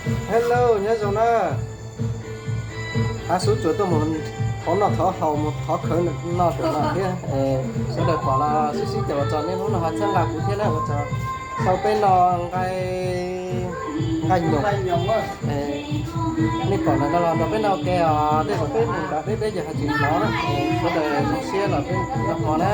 Hello, nyob zoo na. Hav xub tsuas tuaj mus thov noj thov haus mus thov khawv noj ram no thiab. Sawv daws pom los sib sib caum los txog niaj hnub no ho txhawb nqa kuv thiab na, ua tsaug. Sau peb no nqaij, nqaij nyoos. Nej pom ntawm no los nrog peb noj ua ke os, tej zaum peb mus nrad peb peb ces ho tsis hnov na. Sawv daws zoo siab los peb noj hmo na.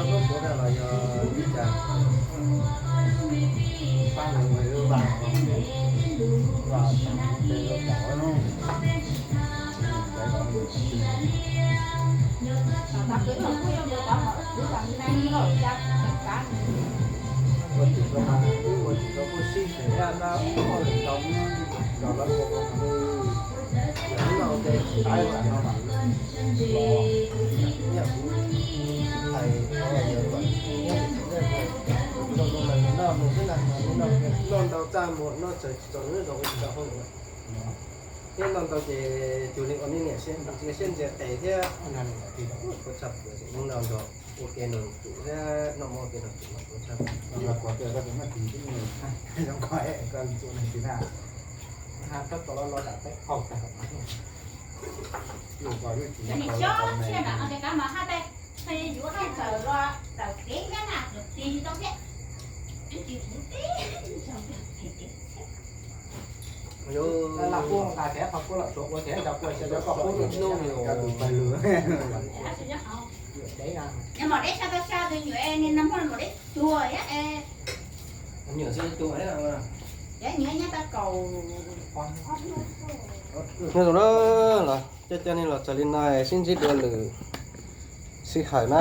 no koj puav tas los yog ib cas? Pab nws mus lub vaj, vaj tas tes lub pom no. Ua tim no mas wb ua tim no kuj sib xeem, yog tab ua lwm tau los lawv ua ua mus, yog hnub no ua ke tsis tau ua no mas los nyiaj kuv hais no yog nyob tus txiv neej no, noj mus xwb na, noj ntau txaj muag noj txawm tsis txaus nws zoo ua tsis tau hauj lwm. Thiab noj ntau ces cuag li ua niam siab ntsia siab ntsia tes thiab. Ua tshaj plaws hnub no nrog ua ke nrog tsum thiab noj mov ua ke nrog tsum mas ua tshaj plaws. Cov niam xyob tsiaj nram no ces kab mas haj tais yuav haj tawm los tawm kev thiab na, tis tsis tau thiab. Lam kuj nqa kev qhov kuj los tsuav ua kev cov kuj xyov cov koj pub tus hnub yuav tus pawg lug. Mom deb sab tau sab tus nyuam es niag nag hmo mom deb tuag thiab. Nyuam xwb tuag thiab. Nyuam nyab tau kaum. Nyob zoo na, los coj coj nej los txog li no sib ntsib dua lwm sij hawm na.